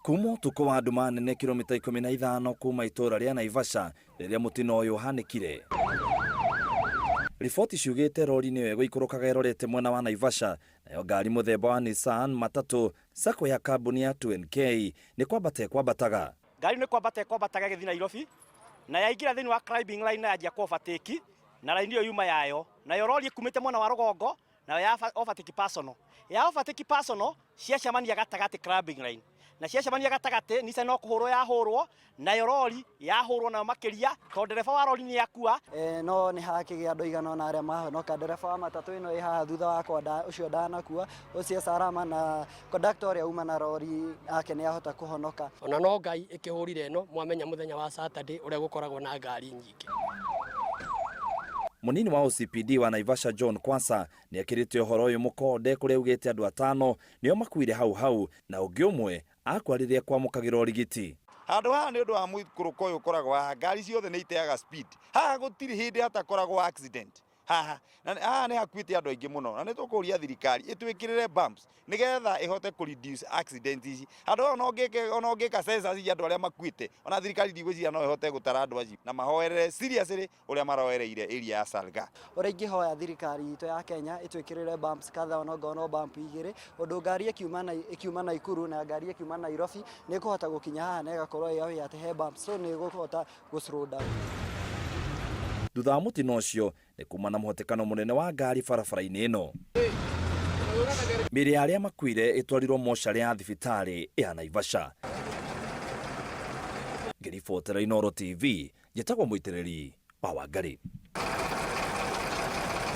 Kuma ũtukũ wa nduma nene kilomita 15 kuma itũra rĩa Naivasha rĩrĩa mũtino ũyũ ũhanĩkire. Riboti ciugĩte rori nĩyo ĩgũikũrũkaga ĩrorete mwena wa Naivasha, nayo ngari mũthemba wa Nissan matatũ sacco ya kambuni ya 2NK nĩ kwambata ĩkwambataga. Ngari nĩ kwambata ĩkwambataga ĩgĩthiĩ Nairobi na yaingĩra thĩinĩ wa climbing line na yanjia kũ overtake na raini ĩyo yuma yayo, nayo rori ĩkumĩte mwena wa rũgongo nayo ya overtake personal, ya overtake personal ciacemania gatagatĩ climbing line na ciacemania gatagatĩ Nissan no kũhũrwo yahũrwo nayo rori yahũrwo nayo makĩria tondũ ndereba wa rori nĩ akua. No nĩ hakĩgĩa andũ aigana ũna arĩa mahonoka. Ndereba wa matatũ ĩno ĩ haha thutha wakwa ũcio ndanakua, ũcio salama na kondakta ũrĩa uma na rori nake nĩ ahota kũhonoka. Ona no Ngai ĩkĩhũrire ĩno mwamenya mũthenya wa Saturday ũrĩa gũkoragwo na ngari nyingĩ. Mũnini wa OCPD wa Naivasha John Kwasa nĩ ekĩrĩte ũhoro ũyũ mũkonde kũrĩa augĩte andũ atano nĩo makuire hau hau na ũngĩ ũmwe akua rĩrĩa kwamũkagĩra ũrigiti. Handũ haha nĩ ũndũ wa mũikũrũko ũyũ ũkoragwo haha, ngari ciothe nĩ iteaga speed. Haha gũtirĩ hĩndĩ hatakoragwo accident haha. Na haha nĩ hakuĩte andũ aingĩ mũno, na nĩ tũkũria thirikari ĩtwĩkĩrĩre bumps nĩgetha ĩhote kũ reduce accident ici. Handũ haha ona ũngĩka census ya andũ arĩa makuĩte, ona thirikari ndigwĩciria no ĩhote gũtara andũ acio na mahoerere seriously ũrĩa maroereire area ya Salgaa. Ũrĩa ingĩhoya thirikari itũ ya Kenya ĩtwĩkĩrĩre bumps kadhaa ona okorwo no bump igĩrĩ, ũndũ ngari ĩkiuma Naikuru na ngari ĩkiuma Nairobi nĩ ĩkũhota gũkinya haha na ĩgakorwo ĩ aware atĩ he bumps, so nĩ ĩgũhota gũ slow down. Thutha wa mũtino ũcio nĩ kuma na mũhatĩkano mũnene wa ngari barabara-inĩ ĩno. Mĩĩrĩ ya arĩa makuire ĩtwarirwo mocarĩ ya thibitarĩ ya Naivasha. Ngĩribotera Inooro TV, njĩtagwo Mũitĩrĩri wa Wangarĩ.